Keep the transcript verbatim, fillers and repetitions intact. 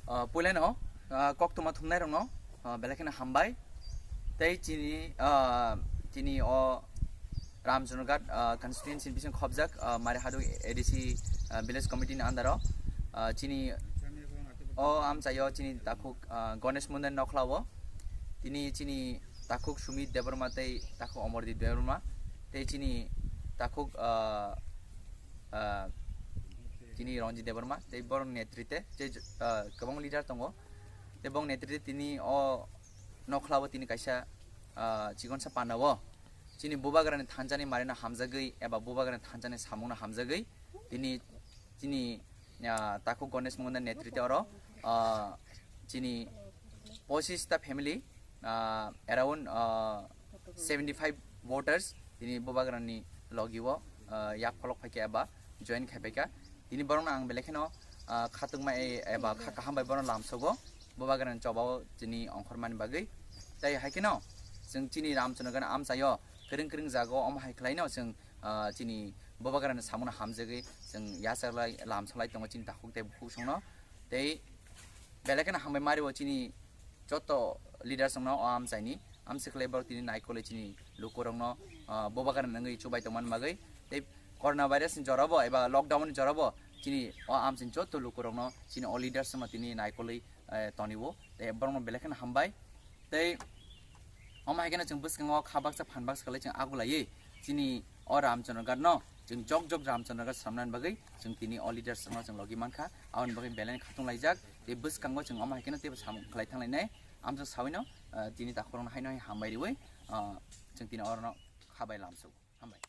Ah, puilano, ah, koktwma thumnairokno, ah, belai kheno hambai. Tei chini, ah, chini o Ramchandraghat, ah, constituency ni bising khobjak, ah, Marihaduk A D C, ah, village committee ni under o, ah, chini o amchaio chini takhuk, ah, Ganesh Mondar nokhlao. Tini chini takhuk Sumit Debbarma tei takhuk Omordeep Debbarma. Tei chini takhuk, ah, ah, chini Ranjit Debbarma tei borok netrite tei, ah, kwbang leader tongo. Tei bong netrite tini o nokhlao tini kaisa, ah, chikonsa pandao chini bubagrani thansa ni marino hamjagwi eba bubagrani thansa ni samungno hamjagwi tini chini, ah, takhuk Ganesh Mondar netrite oro, ah, chini pochis ta family, ah, around, ah, seventy five voters tini bubagrani logio, ah, yak pholok phaikha eba join khai phaikha. Tini borokno ang belai kheno, ah, khatungma e-, eba kha kaham bai borokno lamsogo bubagrani chobao chini ongkhormani bagwi. Tei hai kheno chwng chini Ramchandraghat amchaio kwrwng kwrwng jagao omo hai khlaino chwng, ah, chini bubagrani samungno hamjagwi chwng yachaklai lamsalai tongo chini takhuk tei bukhuk songno. Tei belai kheno hambai mario chini joto leaders rokno o amchaini, amsiklai borok tini naikolwi chini lukurokno, ah, bubagrani wngwi chubai tongmani bagwi. Tei corona virus ni jorabo eba lockdown ni jorabo chini o amchaini joto lukurokno chini o leaders rokno tini naikolwi, eh, toniwo. Tei borokno belai kheno hambai. Tei omo hai kheno chwng bwskango kha baksa phan baksa khlai chwng agulaiwi chini o Ramchandraghat no chwng jok jok Ramchandraghat swnamnani bagwi chwng tini o leaders no chwng logi mankha. Aboni bagwi belai khatung laijak. Tei bwskango chwng omo hai kheno teibo samung khlai thanglainai. Amchwng sawino, ah, tini takhurokno haino hai hambai riwi, ah, chwng tini orono kha bai lamsuk. Hambai.